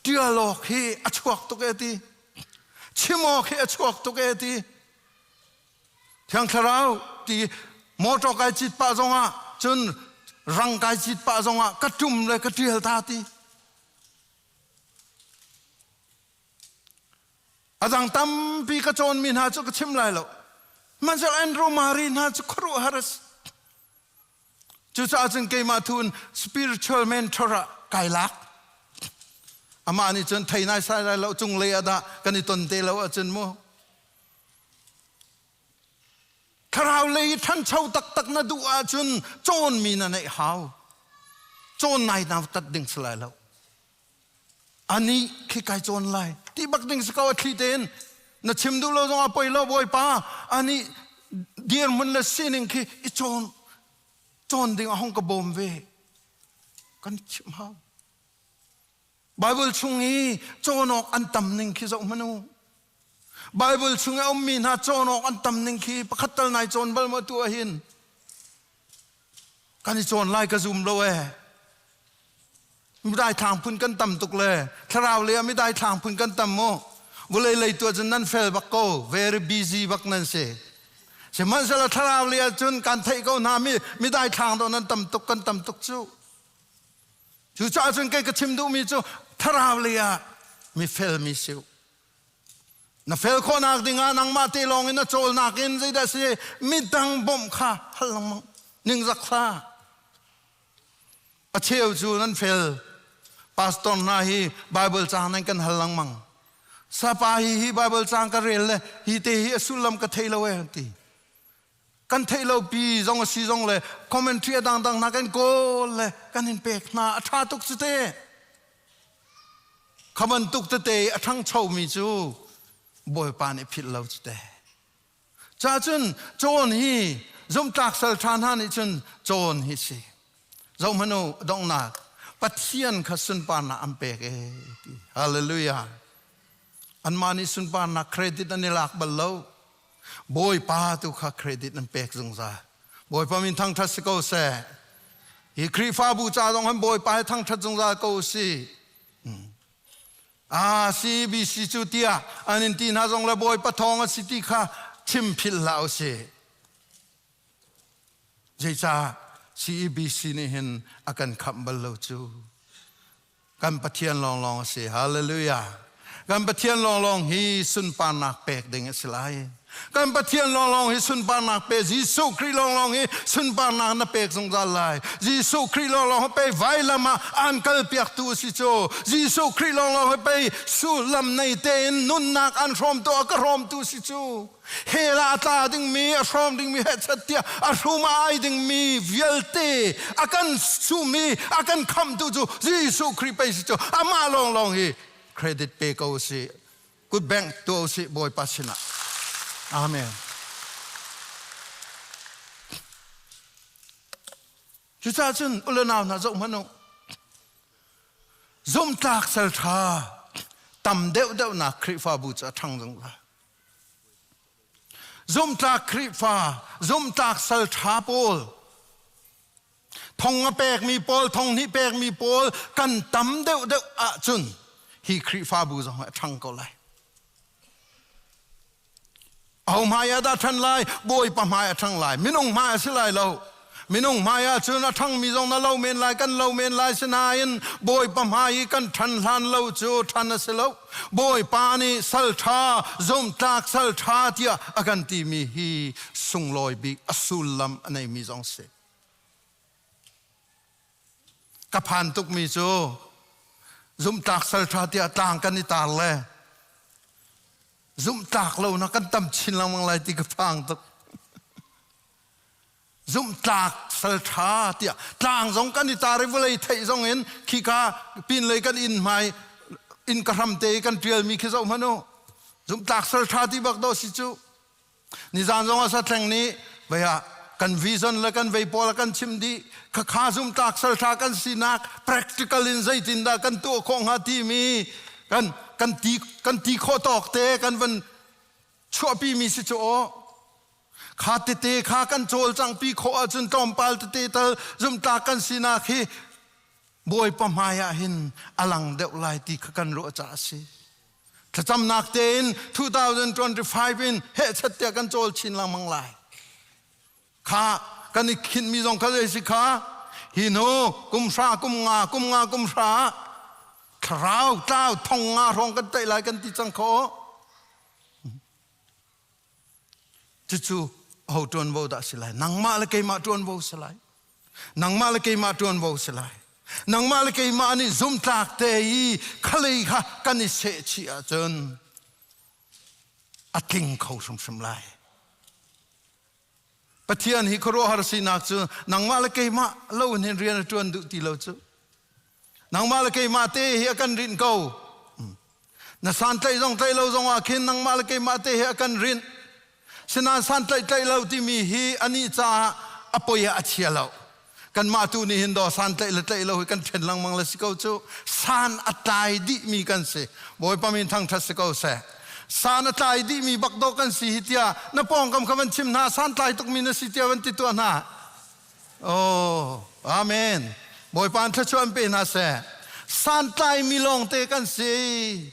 ṭial awk hi a chuak tuk e ti. Chim awk hi a chuak tuk e ti. Thiang Thlarau ti motor kai cit pah zongah cun rang kai cit pah zongah ka ṭum le ka ṭial ta ti. A dang tampi ka cawnmi hna cu ka chim lai lo. Hmanhsehlaw Andrew Murray hna cu khuaruahhar a si. Cucaah cun keimah thu in spiritual mentor ah kai lak. Amah nih cun thei nai sai lai lo cunglei ah dah kan i ton te lo ahcun mu. Thlarau lei i ṭhancho taktak na duh ahcun cawnmi na neih hau. Cawn nai nautat ding si lai lo. Anih khi kai cawn lai ti bak ding si ko a thli tein na chim duh lo zong ah poi lo Bawipa anih dirhmun le sining khi i cawn cawn ding a hong ka bawm ve kan chim hau. Bible chung i cawn awk an tam ning khi zoh hmanh u. Bible chung i a ummi hna cawn awk an tam ning khi pakhat tal nai cawn bal maw tu ahhin? Kan i cawn lai ka zum lo ee. Midai thlang phun kan tam tuk le thlarau le ah midai thlang phun kan tam mu. Vulei lei tu ahcun nan fel bak ko, very busy bak nan si. Sihmanhsehlaw thlarau le ahcun kan theih ko hna mi midai thlang dawh nan tam tuk kan tam tuk cu. Cucaah cun kei ka chim duhmi cu thlarau lei ah mi felmi si u. Na fel khawhnak dingah nangmah te lawng in na cawlnak in zeidah si midang bawmh kha hal lengmang ningzak hlah. A cheu cu nan fel. Pastor hna hi Bible caang nan kan hal lengmang. Sapa hi hi Bible caang ka rel le hi te hi a sullam ka thei lo e ti. Kan theih lo pi zong a si zong le commentary a dangdang hna kan kawl le kan in pek hna a ṭha tuk cu te. Kha bantuk tete a ṭhangchomi cu Bawipa nih philh lo cu te. Ca cun cawn hi zumtlak sal ṭha hna nih cun cawn hi si. Zohhmanh u donghnak Pathian kha sunparnak an pek e ti. Hallelujah. Anmah nih sunparnak credit an i lak bal lo. Bawipa tu kha credit an pek zungzal. Bawipa min thangṭhat si ko seh. Hi Khrihfabu ca zong han Bawipa he thangṭhat zungzal ko si. Ah, CBC cu tiah an in ti hna zong le Bawipa thawng a si ti kha chim philh hlah u sih. Zeicah CEBC nih hin a kan khamh bal lo cu? Kan Pathian lawnglawng a si. Hallelujah. Kan Pathian lawnglawng hi sunparnak pek ding a si lai. Kan Pathian lawnglawng hi sunparnak pe Jesuh Khrih lawnglawng hi sunparnak na pek zungzal lai. Jesuh Khrih lawnglawng hi pei vailam ah an kalpiaktu a si cu. Jesuh Khrih lawnglawng hi pei sullam nei tein nunnak an hrawmtu a ka hrawmtu si cu. Hell ah a tla dingmi, a hrawm dingmi, hechet tiah a hrum a ai dingmi vialte a kan sumi, a kan khamtu cu Jesuh Khrih pei si cu amah lawnglawng hi credit pe ko usih. Kut bengh tuah usih Bawipa sinah. Amen. Cucaah cun u le nau hna zoh hmanh u. Zumhtlak sal ṭha tam deuhdeuhnak Khrihfabu cu a ṭhang zungzal. Zumhtlak Khrihfa, zumhtlak sal ṭha pawl, thong a pekmi pawl, thong hnih pekmi pawl kan tam deuhdeuh ahcun hi Khrihfabu zong a ṭhang ko lai. Aho hmai ah dah ṭhan lai? Bawipa hmai a ṭhang lai. Minung hmai a si lai lo. Minung hmai ah cun a ṭhangmi zong na lo men lai, kan lo men lai sinain Bawipa hmai i kan ṭhan hlan lo cu ṭhan a si lo. Bawipa nih sal ṭha, zumtlak sal ṭha tiah a kan timi hi sunglawi bik a sullam a neimi zong si. Ka phan tukmi cu zumtlak sal ṭha tiah tlang kan i tar le zumhtlak lo na kan tam chin lengmang lai ti ka phang tuk. Zumhtlak sal ṭha tiah tlang zong kan i tar i vawlei theih zong in khika pinlei kan inn hmai inn ka hram te i kan ṭialmi khi zoh hmanh u. Zumhtlak sal ṭha ti bak dawh si cu. Nizan zong ah satleng nih vei ah kan vision le kan vei pawl a kan chim dih khakha zumtlak sal ṭha kan sinak practical in zeitindah kan tuah khawh hnga timi kan kan ti kan ti khawh tawk te kan van chuahpi mi si cu aw kha tete kha kan cawlcangpi khawh ahcun tlawmpal tete tal zumtlak kan sinak hi Bawipa hmai ah hin a lang deuh lai ti kha kan ruah caah a si. Thlacamnak tein 2025 in hehchat tiah kan cawl chin lengmang lai. Kha kan i khinhmi zong kha zei si kha hi hnu kum hra kum nga kum nga kum hra thlarau tlau thong nga hrawng kan taih lai kan ti cang kho. Cucu ho ṭuanvo dah si lai? Nangmah le keimah ṭuanvo si lai. Nangmah le keimah ṭuanvo si lai. Nangmah le keimah nih zumtlak te i khalei kha kan i sehchih ahcun a tling kho hrimhrim lai. Pathian hi khuaruahhar sinak cu nangmah le keimah lo in hin rian a ṭuan duh ti lo cu. Nangmah le keimah te hi a kan rinh ko. Na santlaih zong tlaih lo zong ah khin nangmah le keimah te hi a kan rinh. Sinain santlaih tlaih lo timi hi anih caah a poi ah a chia lo. Kanmah tu nih hin daw santlaih le tlaih lo hi kan ṭhen lengmang le si ko cu. San a tlai dihmi kan si. Bawipa min thangṭhat si ko seh. San a tlai dihmi bak dawh kan si hi tiah na pawngkam kha van chim hna san tlai tukmi na si tiah van ti tuah hna. Oh, amen. Bawipa an thluachuah an pe hna seh. Santlaimi lawngte kan si.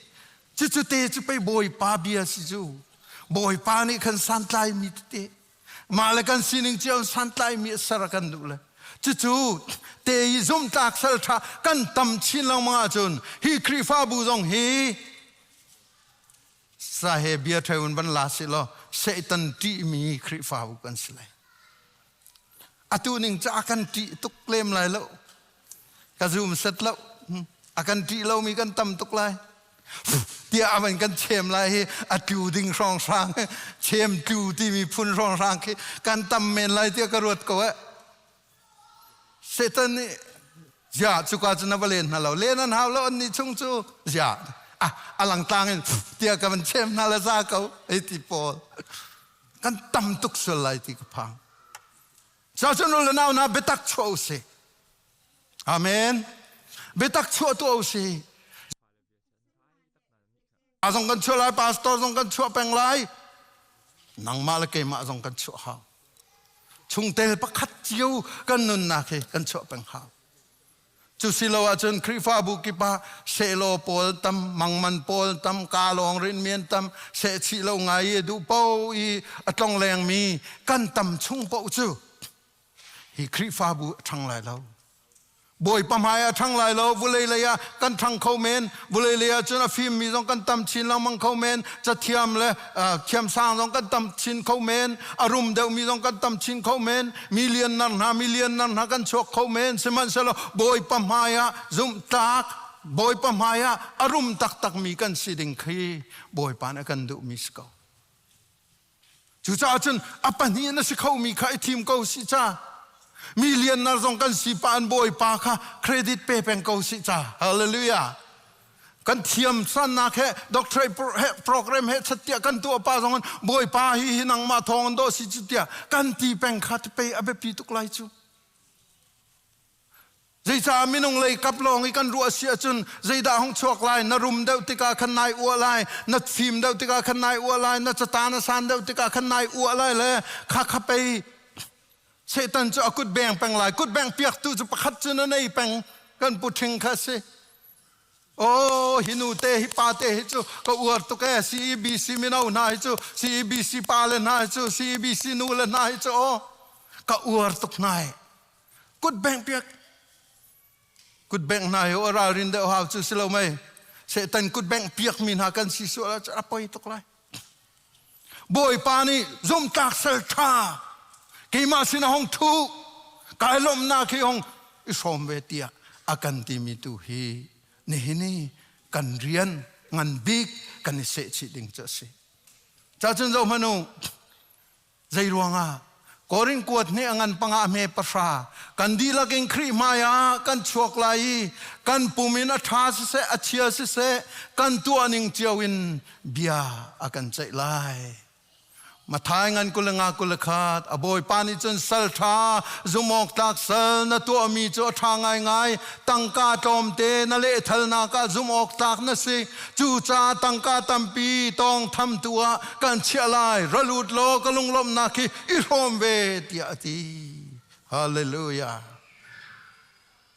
Cucu te cu pei Bawipa bia si cu. Bawipa nih khan santlaimi tete mah le kan sining cio santlaimi a ser a kan duh le cucu te i zumtlak sal ṭha kan tam chin lengmang ahcun hi Khrihfabu zong hi sa he bia ṭheu in van la si law Satan ṭihmi Khrihfabu kan si lai. Atu ning cu a kan ṭih tuk lem lai lo. Ka zum set lo. A kan ṭih lomi kan tam tuk lai. Tiah a van kan chem lai hi a tlu ding hrawnghrang chem tlu timi phun hrawnghrang khi kan tam men lai tiah ka ruat ko eh. Satan nih zia cuka cu na va len hna lo. Len an hau lo an nih chung cu zia ah a langtlang in tiah ka van chem hna la za ko ei ti pawl. Kan tam tuk sual lai ti ka phang. Cacun u le nau hna biatak chuah u sih. Amen. Biatak chuah tuah u sih. Zong kan chuah lai, pastor zong kan chuah peng lai. Nangmah le keimah zong kan chuah hau. Chungtel pakhat cio kan nunnak hi kan chuah peng hau. Cu si lo ahcun Khrihfabu kip ah sehlaw pawl tam, mangman pawl tam, ka lawng rinmian tam, sehchih lo ngai i duh po i a tlonglengmi kan tam chung paoh cu hi Khrihfabu a ṭhang lai lo. Bawipa hmai a ṭhang lai lo, vulei lei ah kan ṭhang kho men, vulei lei ah cun a fimmi zong kan tam chin lengmang kho men, cathiam le thiamsang zong kan tam chin kho men, a rum deuhmi zong kan tam chin kho men, mi liannar hna mi liannar hna kan chuak kho men sihmanhsehlaw Bawipa hmai ah zumhtlak Bawipa hmai ah a rum taktakmi kan si ding khi Bawipa nih a kan duhmi si ko. Cucaah cun a pahnih na si khomi kha i thim ko si ca. Mi liannar zong kan si pa an Bawipa kha credit pe peng ko si ca. Hallelujah. Kan thiam sannak he doctorate program he chattiah kan tuah pa zong in Bawipa hi hi nangmah thawng in dawh si cu tiah kan ti peng kha pei a biapi tuk lai cu. Zeicah minung lei kap lawng i kan ruah si ahcun zeidah hung chuak lai na rum deuh tikah khan nai uah lai na fim deuh tikah khan nai uah lai na cata na san deuh tikah khan nai uah lai le kha kha pei Satan cu a kut beng peng lai kut beng piaktu cu pakhat cu na nei peng kan pu ṭhing kha si Oh, hi nu te hi pa te hi cu ka uar tuk ee CEBC mino hna hi cu CEBC pa le hna hi cu CEBC nu le hna hi cu aw ka uar tuk hna ee kut bengh piak kut bengh hna hi aw ralrin deuh hau cu si lo mei Satan kut bengh piak mi hna kan si sual ah a poi tuk lai Bawipa nih zumtlak sal ṭha keimah sin a hong ṭhu kai lawmhnak hi hong i hrawm ve tiah a kan timi tu hi nihin i kan rian ngan bik kan i sehchih ding cu a si. Cacun zoh hmanh u Zei ruangah? Korin kuat nih a ngan panga hme pahra kan dihlak in Khrih hmai ah kan chuak lai i kan pum in a ṭha siseh a chia siseh kan tuah ning cio in bia a kan ceih lai. Mathai ngan 20 21 a bawipa nih cun sal ṭha zumawk tlak sal na tuahmi cu a ṭha ngaingai tangka tlawmte na lehthalnak ah zumawk tlak na si Cucaah tangka tampi tawngthamtu ah kan chiah lai. Ra lut law ka lunglawmhnak hi i hrawm ve tiah a ti. Hallelujah.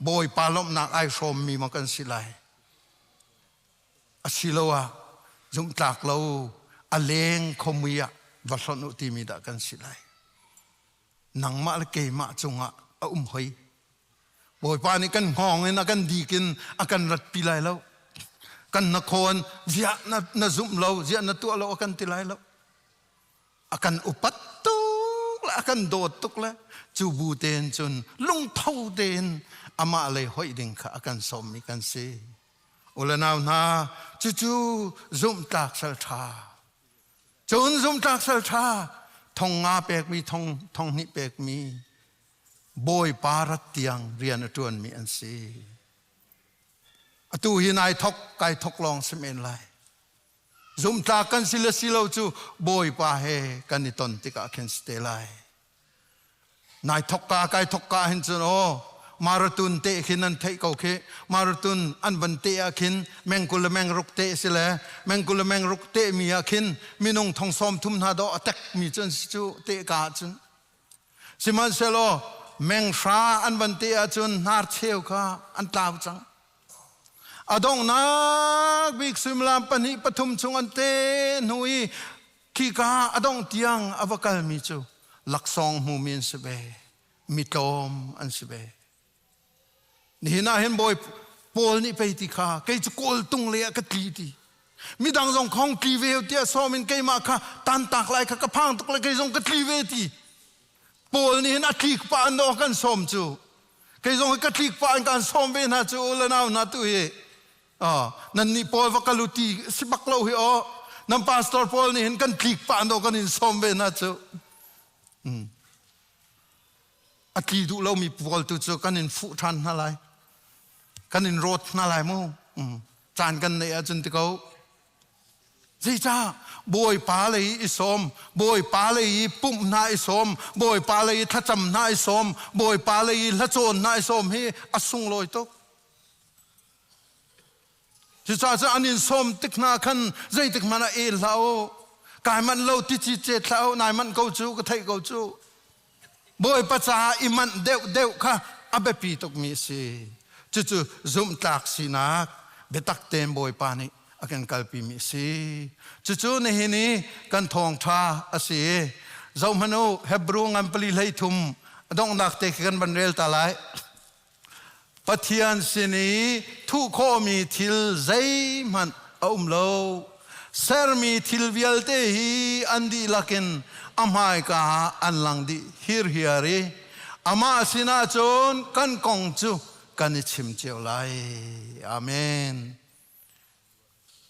Bawipa lawmhnak ai hrawmmi maw kan si lai? Asiloah zumhtlak lo a leng khomui ah va hlonh u timi dah kan si lai? Nangmah le keimah cungah a um hoi. Bawipa nih kan hngawng in a kan dik in a kan ratpi lai lo. Kan na khawn ziah na, na zumh lo, ziah na tuah lo a kan ti lai lo. A kan upat tuk le a kan dawt tuk le cu bu tein cun lungtho tein amah lei hoih ding kha a kan sawmmi kan si. U le nau hna, cucu zumhtlak sal ṭha. Cun zumhtlak sal ṭha. Thong nga pekmi, thong thong hnih pekmi Bawipa rat tiang rian a ṭuanmi an si. Atu hi nai thok kai thok lawng si men lai. Zumtlak kan si le si lo cu Bawipa he kan i ton tikah khin si te lai. Nai thok ka kai thok ka hin cun aw marathon te khin an theih ko khi. Marathon an van te ah khin mengkul le mengruk te si le mengkul le mengruk te mi ah khin minung thong sawm thum hna dawh a tek mi cu an si cu te ka ah cun. Sihmanhsehlaw menghra an van te ah cun hnar cheu kha an tlau cang. A donghnak bik suimilam pahnih pathum chung an te hnu i khika a dongh tiang a va kalmi cu laksawng hmumi an si ve, mi tlawm an si ve. Nihin ah hin Bawi Paul nih pei ti kha kei cu kawltung lei ah ka tli ti. Midang zong khong tli ve tiah sawm in keimah kha tantak lai kha ka phang tuk le kei zong ka tli ve ti. Paul nih hin a tlik pah an kan sawm cu. Kei zong hi ka tlik pah in kan sawm ve hna cu u le nau hna tu hi. Nan nih Paul va kal u ti si bak lo hi aw. Nan pastor Paul nih hin kan tlik pah an kan in sawm ve hna cu. A tli duh lomi pawl tu cu kan in fuh ṭhan hna lai. Kan in rawt hna lai mu. Caan kan neih ahcun ti ko. Zeicah Bawipa lei i sawm, Bawipa lei i pumh hna i sawm, Bawipa lei i thlacam hna i sawm, Bawipa lei i hlacawn hna i sawm hi a sunglawi tuk. Cucaah cun an in sawm tik hna khan zeitik hmanh ah el hlah u. Kai manh lo ti ci cet hlah u, nai manh ko cu, ka theih ko cu. Bawipa caah i manh deuh deuh kha a biapi tukmi a si. Cucu zumhtlak sinak biatak tein Bawipa nih a kan kalpimi a si. Cucu nihin i kan thawngṭha a si. Zohhmanh u, Hebrew ngan pali hlei thum a donghnak te khi kan van rel ta lai. Pathian sin i thuh khawhmi thil zeihmanh a um lo. Sermi thil vialte hi an dihlak in a hmaika ah an lang dih hirhiar i amah sinah cun kan kong cu kan i chim cio lai. Amen.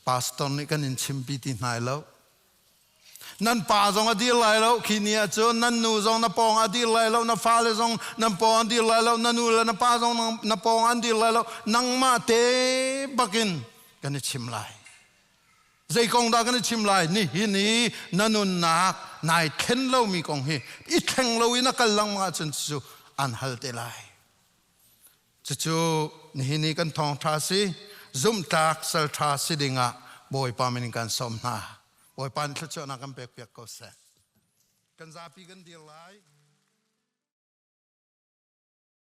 Pastor nih kan in chimpi ti hna lo. Nan pa zong a dir lai lo khi ni ah cun nan nu zong na pawng a dir lai lo, na fale zong nan pawng an dir lai lo, na nu le na pa zong na pawng an dir lai lo. Nangmah te bakin kan i chim lai. Zei kong dah kan i chim lai? Nihin i na nunnak nai thlen lomi kong hi i thleng lo in a kal lengmang ahcun cu an hal te lai. Cucu nihin i kan thawngṭha si, zumhtlak salṭha si dingah Bawipa min in kan sawm hna. Bawipa nih thluachuahnak kan pekpiak ko seh. Kan zapi kan dir lai.